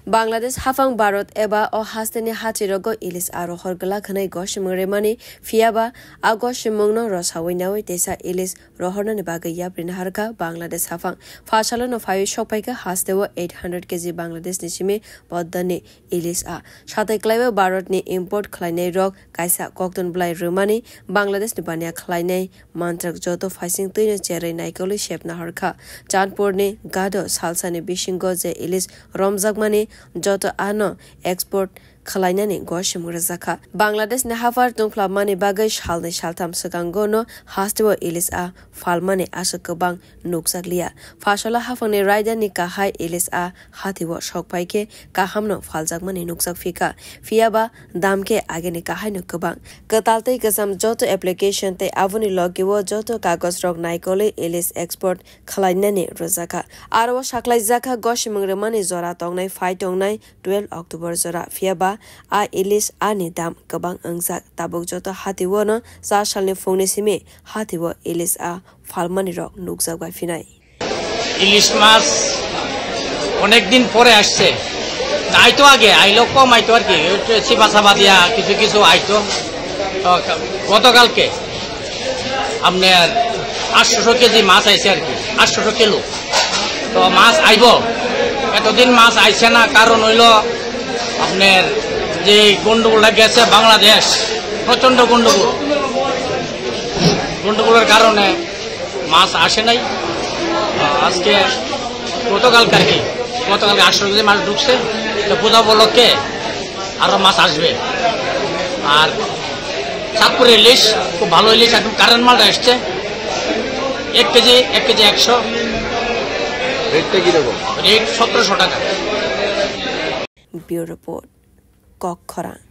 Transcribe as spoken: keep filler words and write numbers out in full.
Bangladesh haphang Bharat eba o hasteni hachirogo ilis a rohor glak hwnwi gosimung remani, phiyaba a gosimungno rosawi nawi teisa ilis rohornani bagwi yapri naharkha Bangladesh haphang. Phasalono phaiwi sokphaikha hasteo eight hundred kg Bangladeshni simi poddani ilis a. Satai klaiwi Bharatni import khlainairok kaisa kokton bwlai rwmani Bangladeshni baniya khlainai mantrak joto phaising twino cherwi naikolwi sepna horkha. Chandpurni Gado salsani bisingo je ilis romjakmani joto ano export khwlainani gosimung rwjakha. Bangladeshni haphar tungphlabmani bagwi salnwi saltham swkangono hasteo ilis a phalmani aswk kwbang nukjakliya. Phasalo haphangni raidani kahai ilis a hatio sokphaikhe kahamno phaljakmani nukjak phikha. Phiyaba dam khe agini kahaino kwbang. Kwtal tei kwcham joto application tei aboni logio joto kagojrok naikolwi ilis export khwlainani rwjakha. Aro o saklaijakha gosimung rwmani jora tongnai phai tongnai twelve October jora. Phiyaba a ilis ani dam kwbang wngjak. Tabuk joto hatio no cha salni phungni simi hatio ilis a phalmanirok nukjak bai phinai. ইলিশ মাছ অনেক দিন পরে আসছে। আইতো আগে, আইলেও কম আইতো আর কি, একটু চিপা চাপা দিয়া কিছু কিছু আইতো। তো গতকালকে আপনার আটশোশো কেজি মাছ আইছে আর কি, আটশোশো কিলো। তো মাছ আইবো, এতদিন মাছ আইছে না, কারণ হইলো আপনার যে গন্ডগোলটা গেছে বাংলাদেশ, প্রচণ্ড গন্ডগোল, গন্ডগোলের কারণে মাছ আসে নাই। আহ, আজকে গতকালকে আর কি, গতকালকে আটশো কেজি মাছ ঢুকছে, তো পূজা উপলক্ষে আরো মাছ আসবে। আর চাঁদপুরের ইলিশ খুব ভালো ইলিশ, একদম কারেন্ট মালটা এসছে, এক কেজি, এক কেজি একশো। রেটটা কিরকম? রেট সতেরোশো টাকা। Bureau Report, Kokkhorang.